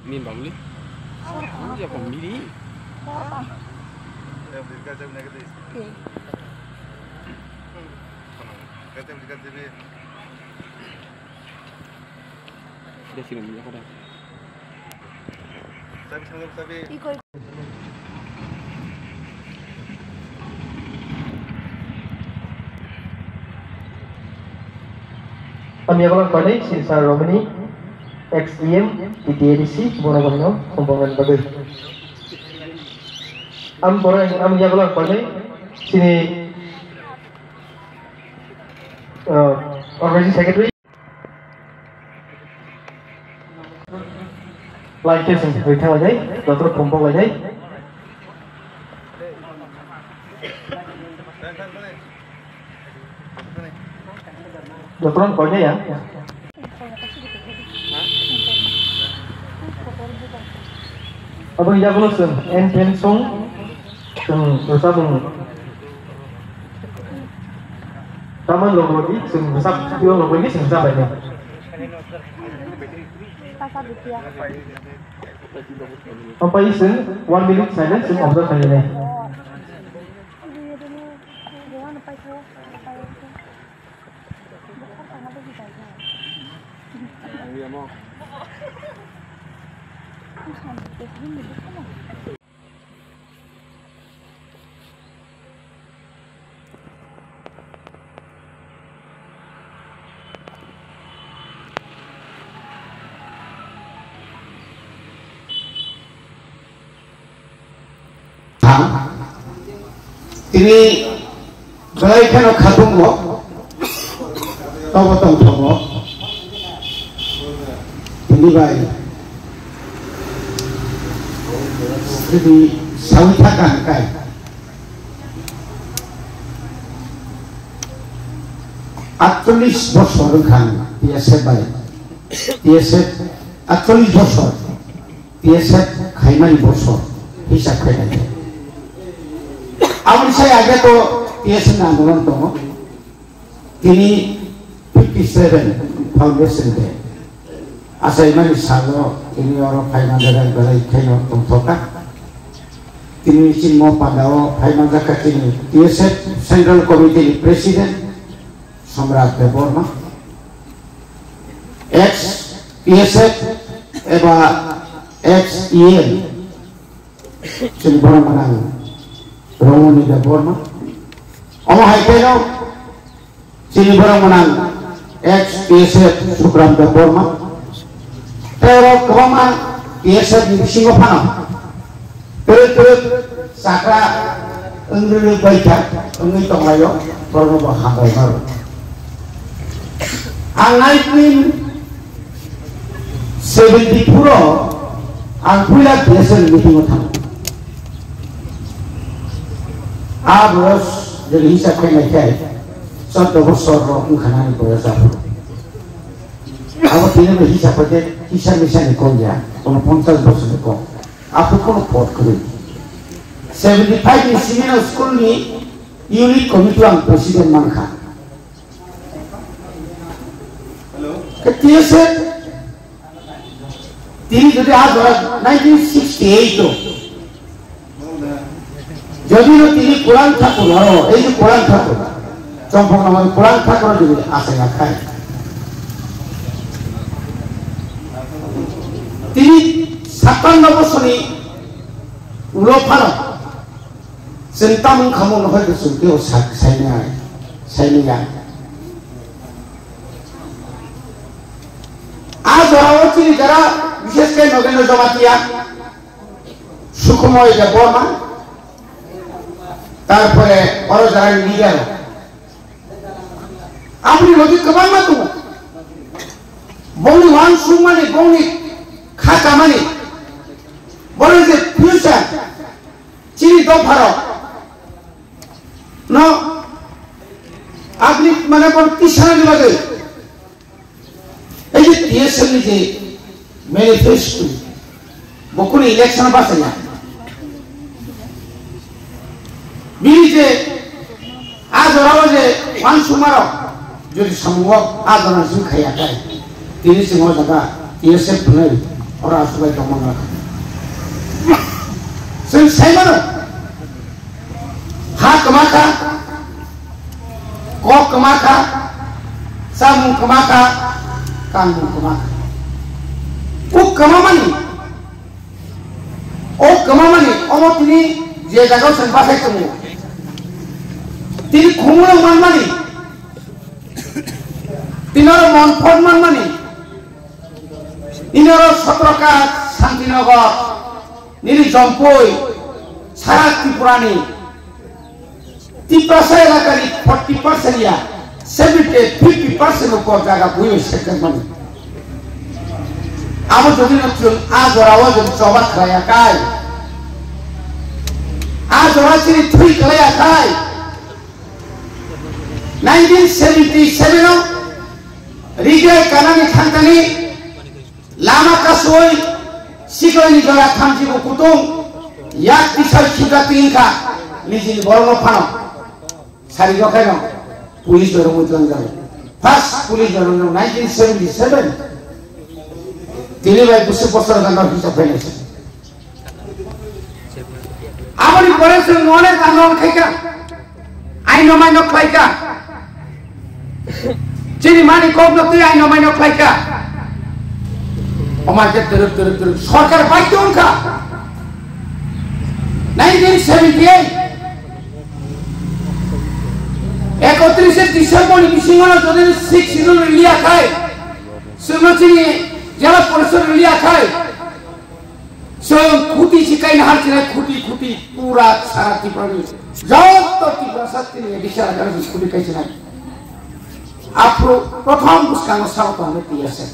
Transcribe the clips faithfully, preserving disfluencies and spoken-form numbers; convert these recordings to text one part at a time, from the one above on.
Min bangli. Ini apa miri? Dia sini punya kau dah. Ang yagulang koinai Silchar Romani, ex E M, T T A D C, bono bono, kumpang bagwi. Ang borok, ang yagulang koinai, sini, uh, organizing secretary. Lai khe chwng kwthang lainai, joto thumbo lainai. Joto rang koinai ya. Abo yagulo chwng entrance song. Chwng rwchapmung. Tamani logi logi chwng rwchap, chwng logi logi chwng rwchap bai nai. Ampai chwng one minute silence chwng observe khainai. Tini belai kheno khatungo, tobo tongthongo. Tini bai jodi sawi thaka hwnkhe, atchollish bosor wngkha ang T S F bai, T S F atchollish bosor. T S F khaimani bosor hisab khainai. Aboni sai age to T S F ni andolon tongo. Tini fifty seven foundation day. Achaimani salo tini oro phaima jaga belai khaino tongthokha. Tini chini mo pandao phaima jakha chini T S F Central Committee ni President Samrat Debbarma, ex T S F eba ex E M, chini borok mwnang Rongmoni Debbarma. Omo hai khe no chini borok mwnang ex T S F Sukram Debbarma. Tei oro kwbangma T S F ni bisingo phano twrwk twrwk chakra wngwi baikha, wngwi tonglaio, borokno bo hambai maro. Ang nineteen seventy-four o ang puila T S F ni meeting o thango. A boyos jodi hisab khe nai khe choddo bosor rok wngkha nani boyos aphuru. Abo tini bo hisab khe kisa misa ni kok ya, kono ponchash bosor ni kok. Aphuru kono pot kwrwi. Seventy five ni simi no school ni unit committee o ang president mankha. Khe T S F tini jodi a jora nineteen sixty eight o, jodi no tini Kulang Thakur aro, ei je Kulang Thakur, Chongphok Nongori Kulang Thakur jodi asai akhai, tini satanno bosor ni ulo phano chwng tamung khamung no hoi chwng tei o sak-, sainai, sainai ya. A jora o chini jara, bishesh khe Nogendra Jamatia, Sukhmoy Debbarma, tarpore oro jara ni leader. Aboni logi kwbangma tongo. Bongni uansukmani, bongni khakamani, boni je future, chini dopharok no aboni mane boni tisana ni bagwi. Ei je T S F ni je manifesto, bo kunu election bachaya. Bini je a jora o je uansukmarok jodi samung o a jora simi khaiya khai, tini chwng o jaga T S F hwnwi Ora subai tongmani. Chwng saimano. Ha kwma kha, kok kwma kha, chamung kwma kha, kanmung kwma kha. O kwmamani, o kwmamani, omo tini je jagao chwng bachai tongo. Tini khumulwng manmani, tini oro mon phot manmani, Inoro Sotrokaj, Santinagar, nini Jompui, sara Tripurani, Tiprasa elakani forty percent ya, seventy, fifty percent upor jaga buyo sekjak mani. Abo jodi no chwng a jora o jodi choba khlaiya kai, a jora chini thwi khlaiya kai, nineteen seventy seven o Riga kanani thangtani lama kasui siklani jora thamchibo kutung yak tisai khibra tingkha nijini borokno phano sari rokhaino police bai romwi twlangjago. First police bai romwi nineteen seventy seven tini bai bwswk bosor gana hisab khainai. Aboni pore chwng onek andolon khaikha, aino maino khlaikha, chini mani kokno twi aino maino khlaikha. Omar khe twrwk twrwk twrwk sorkar baidhyo wngkha. Nineteen seventy eight ekotrishe December ni bisingo jodi six schedule rwliya khai, chwngno chini jela porishod rwliya khai, Chwng khuti si kaina har chinai khuti khuti pura sara Tripura ni joto Tripura sa tini bichar agara chwng khuti kai chinai. Aphuru prothom bwskango sao tongo T S F.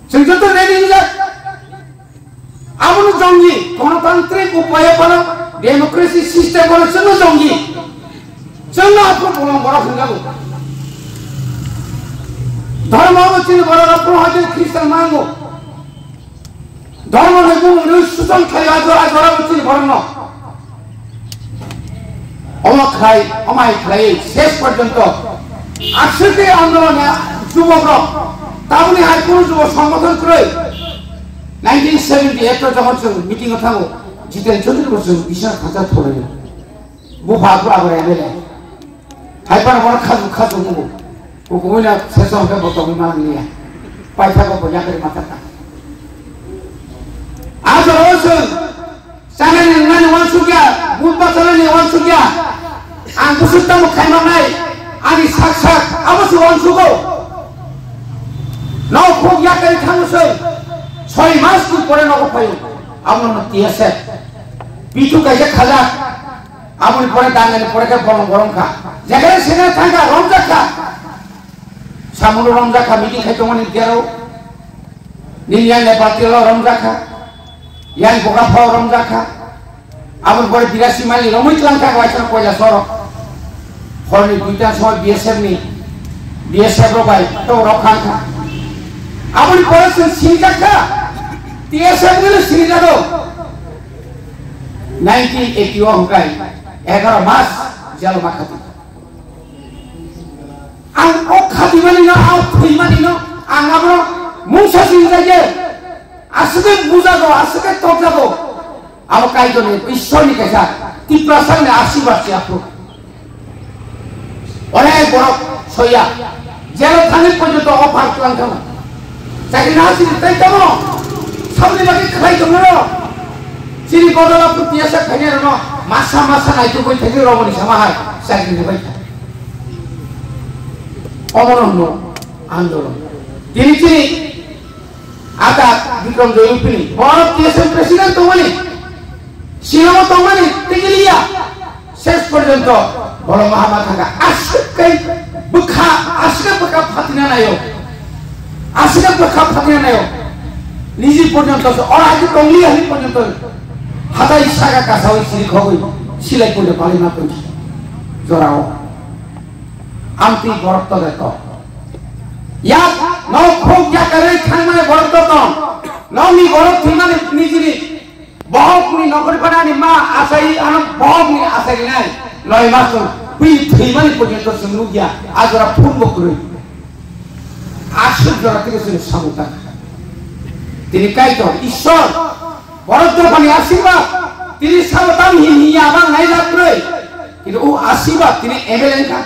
Chwng joto ready wngjak. Abono jongji, gonotantrik upayo phano democracy system phano chwngno jongji. Chwngno aphuru bolong borok hwnjago. Dhormo bo chini borok aphuru hoite Christian mango. Dhormo ni bumung rwi suchong khlai a jora jora bo chini borokno. Omo khlai, omai khlai ses porjonto aswk khe andolon ya jubok rok taboni hai kunu jubok songgothon kwrwi nineteen seventy eight o jokhon chwng meeting o thango Jiten Chaudhary bo chwng bisna khacha thulaio. Bupha aphuru abo M L A. Hai phano bono khaju khaju mugo. Kukumui na sesa hwnkhe bo tongwi manliya. Paithago bo yakari mathaka. A jorao chwng chanani wngnani uansukya, but bachanani uansukya. Ang bwswk tamo khaimanai, ani sak sak abo se uansugo. Nok khuk yakari thango chwng. Soi mas ni pore nogo phaio. Abono T S F. Pitu kaisa khajak. Aboni pore dangani pore khe bolong bolong kha. Jekhai sengkrak thang kha, romjak kha. Samuno romjak kha, meeting khai tongmani derao. Nini yang Nepal tilo romjak kha. Yang Bokaphao romjak kha. Aboni pore birasi mile romwi tlang kha, waisa koila soro. Horni duita somoi B S F ni, B S F rok bai to rok khang kha. Aboni pore chwng sinijak kha. T S F ni sinijak o. Nineteen eighty o hwnkhe egaro mas jel ma khati. Ang o khati mani no, ang thwi mani no, ang abo mungsa sinijak ye. Aswk khe bujago, aswk khe tokjago. Abo Kaitorni, Ishwarni kaisa Tiprasani asirwad se aphuru. Onek borok soya. Jelo thangwi porjonto offer twlang thangma. Chakri naha chini tei tamo. Saboni bagwi khlai tongmano. Chini bodol aphuru tiyasa khainai rokno masa masa naitugwi thangwi romoni sama hai chakri rwbai kha. Omono hwno andolon. Tini chini Ata Bikram Joy Upini, borok T S F president tongmani, Shillong-o tongmani, tigiliya, ses porjonto borok mahama thangkha, aswk kai bwkha, aswk bwkha phatina nayo, aswk bwkha phatina nayo, niji porjonto se ora agi tongliya hini porjonto, hatai saka kasawi siri khogwi, silai pore palima pore, jorao, amtwi borok to de to. Yak, nok khuk yakarwi thangmani borok to tong. Nokni borok thwimani nijini bohokni nokori panani ma asai ano bohokni asai rinai. Noi mas tong. Bini thwimani porjonto chwng nukya. A jora phun bo kwrwi. Aswk jora tini chwng samung tangkha. Tini Kaitor, Ishwar, borok dophani asirwad, tini sabo tam hin hin ya abang nai lab kwrwi. Kintu o asirwad tini M L A wngkha.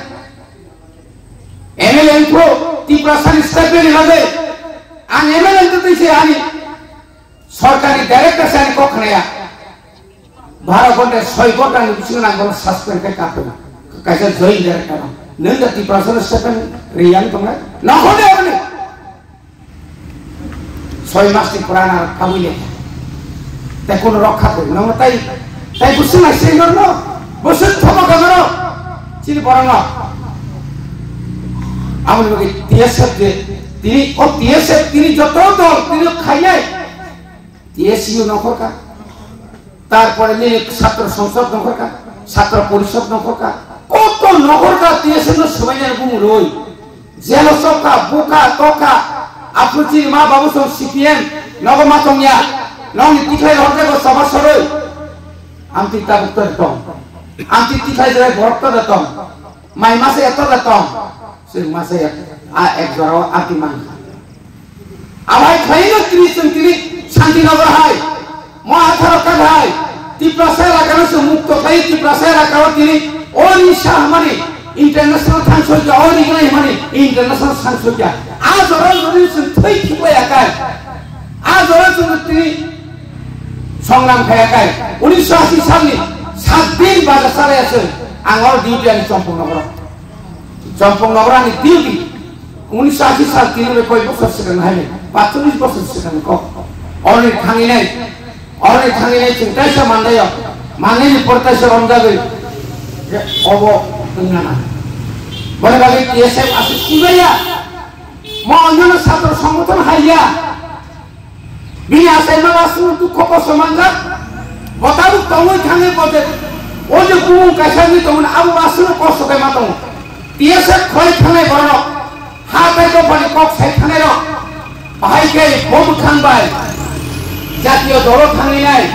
M L A wngkho Tiprasani step ni bagwi. Ang M L A wngtwi se ani sorkarni director se ani kok khnaya. Baro ghonta soi ghonta ni bisingo nang bono suspend khe kapung. Kaisa joint director no. Nwng da Tiprasano step riyang tongnai? Nokhorni aboni. Soi mas ni pura na tabui le. Te kono rokha koi. Nang tai, tai busu na se nor no. Busu thomo ka nor. Chini borang no. Aboni bagwi T S F je, tini, o T S F tini joto dol, tini khainai. T S U nokhorkha. Tarpore nini chhatro songsod nokhorkha, chhatro porishod nokhorkha. Koto nokhorkha T S F no swbainani bumung rwi. Jelo sokha, bukha, tokha. Aphuru chini ma babu song C P M, nogo ma tongya. Nokni tikhlai rohorjago choba sorwi. Amtwi tabuk to tong. Amtwi tikhlai jai borok to tong. Mai masa ya to tong. Sir masa ya a ek jora o amtwi mankha. Abai khlaino tini chwng tini Shantinagar hai, Mahatharakat hai, Tiprasa elakano chwng mukto khlai, Tiprasa elakao tini o Risa hwnmani international thang soikha, o Rignai hwnmani international thang soikha. A jora jora chwng thwi thwiklai akai. A jora chwng tini songram khai akai. Unisho ashi salni sat din baja salai aswk ang o duty ani Chompong nogoro. Chompong nogorani duty unisho ashi sal tini bai koi bosor swkang hai, patcholish bosor swkang kok. Oroni thanginai, oroni thanginai chwng taisa mandaio, mandaini por taisa romjagwi je obo wngna na. Boni bagwi T S F aswk sujaya, mo onyono satro songgothon haiya. Bini achaima aswk dukho kosto manjak. Bo tabuk tongwi thangwi bo je, o je bumung kaisa wngwi tongmani abo aswkno kosto khe ma tongo. T S F khwlai thangnai borok, ha tai dophani kok sai thangnai rok, bahai khe bo mwkhang bai jatiyo dolo thangwi nai,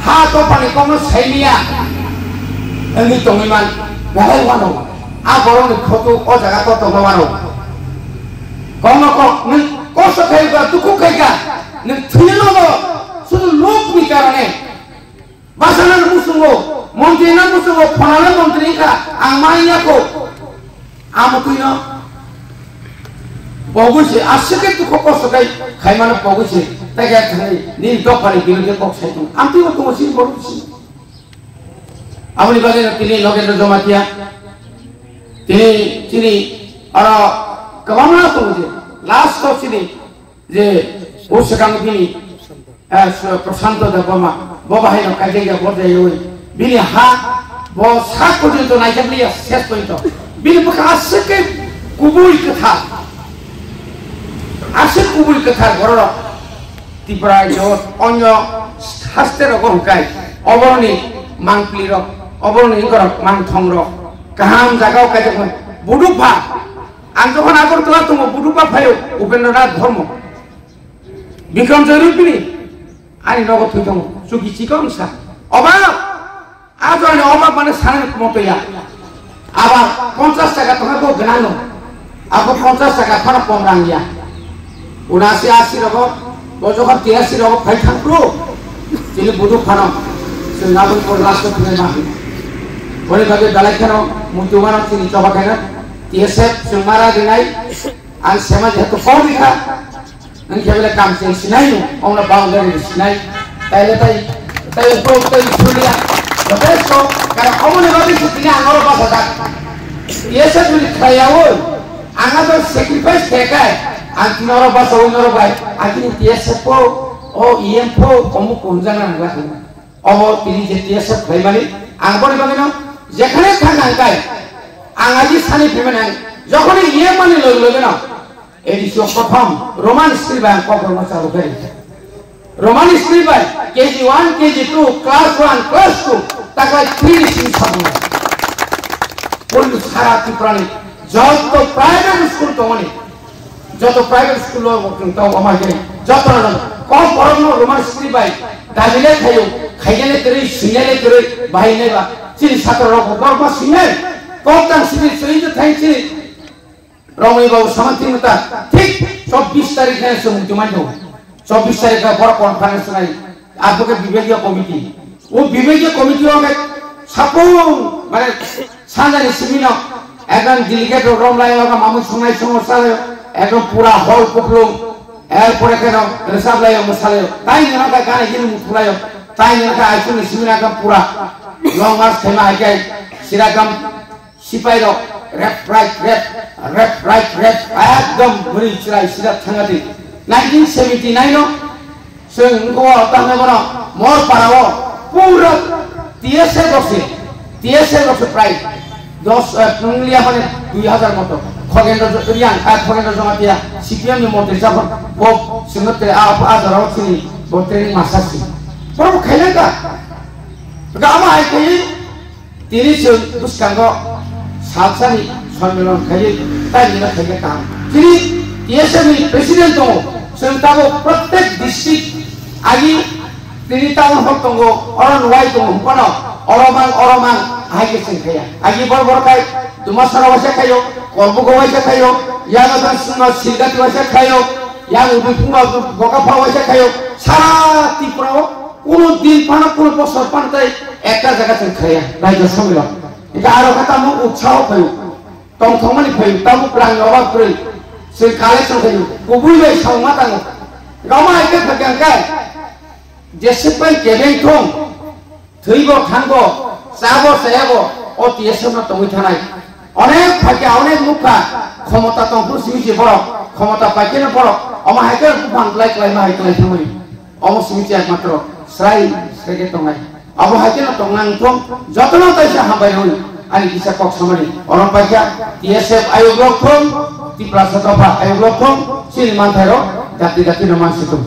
ha dophani kokno sai liya wngwi tongwi man, belai uanw. A borokni photo o jaga kotorma uanw. Kokno kok, nwng kosto khaika, dukhu khaika, nwng thwino no, sudu lokni karone. Bwsano muchungo, montri no muchungo, phonano montri wngkha, ang ma wngya kho. Amo twino pogwi se, aswk khe dukhu kosto khai khaimano pogwi se, tei khe thangwi nini dophani birodhe kok sai tongo. Amtwi bo tongo chini borok bisi. Aboni bagwi no tini Nogendra Jamatia, tini chini oro kwbangma tongo je, last o chini je o swkang bini, eh, Prashanto Debbarma, bo bahai no kaijak ya, bo jaiwi bini ha, bo sak porjonto naijak liya, ses porjonto. Bini bwkha aswk khe kubui kwthar, aswk kubui kwthar bororok. Tripura jot onyo haste rogo hwnkhe oboroni mangpli rok, oboroni wngkorok mangthong rok kaham jagao kaijak mano. Buduk pha, ang jokhon Agartala tongo, buduk pha phaio Upendranath Dhormo, Bikram Joy Rupini, ani nogo thwi tongo, chuki chikon sa. Oba A jora ni obak mane sanani kumoto ya. Aba ponchas taka tongkha bo gwnang no. Abo ponchas taka phano kom rang ya. Unasi asi rogo, bo jokhon tiasi rogo phai thang phuru. Chini buduk phano. Chwng aboni pore last o thunai ma. Boni bagwi belai kheno muitu mano chini choba khaina. T S F chwng mara rinai. Ang sema jehetu kok rikha, ang khe bele kam cheng sinai no, omno boundary sinai. Taile tai, tai upo tai sulia. Jotesto, karon omoni bagwi se tini ang oro basa jak. Yese tuli khlaiya oi. Ang ado sacrifice khe kai. Ang tini oro basa oi noro bai. Ang tini T S F po, o E M po, omu kunjang nang la. Omo tini je T S F khlaimani, ang boni bagwino jekhane thang nang kai, ang aji sani phaimani ang jokhoni yemani loge loge no A D C o prothom Roman script bai ang kok rwma chalu khe ringkha. Roman script bai K G one, K G two, class one, class two, taklai three ni simi sabung. Poilu sara Tripura ni joto private school tongmani, joto private school o bo chwng tong omo hai khe joto no kok borok no Roman script bai dabi le khaio, khaina le kwrwi, swina le kwrwi, bahai nai ba chini satro rok bo borok ma swinai kok tang sini chwng je thai chini romwi babu samanti mata thik chobbish tarik ne chwng muitu mai tongo. Chobbish tarikh borok conference nai, abo khe bibhagiya committee. O bibhagiya committee o khe sapung, mane, sanjani simi no ekdom delegate rok rom lai, oga mamui songnai songo salai, ekdom pura hall kuplung, er pore khe no resap lai, mo salai, tai nang kha gana hini muthulai, tai nang kha aichung ni simi no ekdom pura long march khaima hai khe sira ekdom sipai rok left right left, left right left, ekdom bwrwi chwrai sida thangati. Nineteen seventy nine o chwng wngkha o tamo bono Morpara o pura T S F rok se, T S F rok se prai dos, eh, nunglia mane dui hajar moto. Khogendra Jo-, Riang, ah, Khogendra Jamatia, C P M ni montri japhar, bo chwngno tre, ah, ah, jora o chini bo training master si. Borok bo khailai ka. Ga ama hai khe Tini chwng bwskango salsani sonmilan khaiwi taimina khaikhe kaham. Tini T S F ni president tongo, chwng tabuk protek district agi tini town hall tongo, oro nuwai tongo, hwnphano oro mang, oro mang, hai khe chwng khaiya. Agi bor bor khai Dumasara waisa khaio, Korbugo waisa khaio, Yanadan Singha Silgati waisa khaio, Yang Uduipunga Bokapha waisa khaio, sara Tripura o Kuno din phano, kuno bosor phano tai ekta jaga chwng khlaiya, raijyo somilo. Hingkhe aro khe tamo utsaho phaio, tongthokmani phaio, tamo rangni obab kwrwi, chwng collection khaio, kubui bai sauma tango. Roma hai khe phaikha hwnkhe, jeswk bai kebeng thung, thwibo thango, chabo chayabo, o T S F no tongwi thanai. Onek phaikha, onek nukha, khomota tongphuru simi se borok, khomota paikheno borok, omo hai khe buphang klai klaima hai klai thangmani. Omo simi se ekmatro srai srai khe tongnai. Abo hai kheno tongna wngthung, jotono taisa hambai rwni ani kisa kok samani. Oro paikha T S F ayuk rok thung, Tiprasa dopha ayuk rok thung, chini manthai rok dati dati no mansi thung.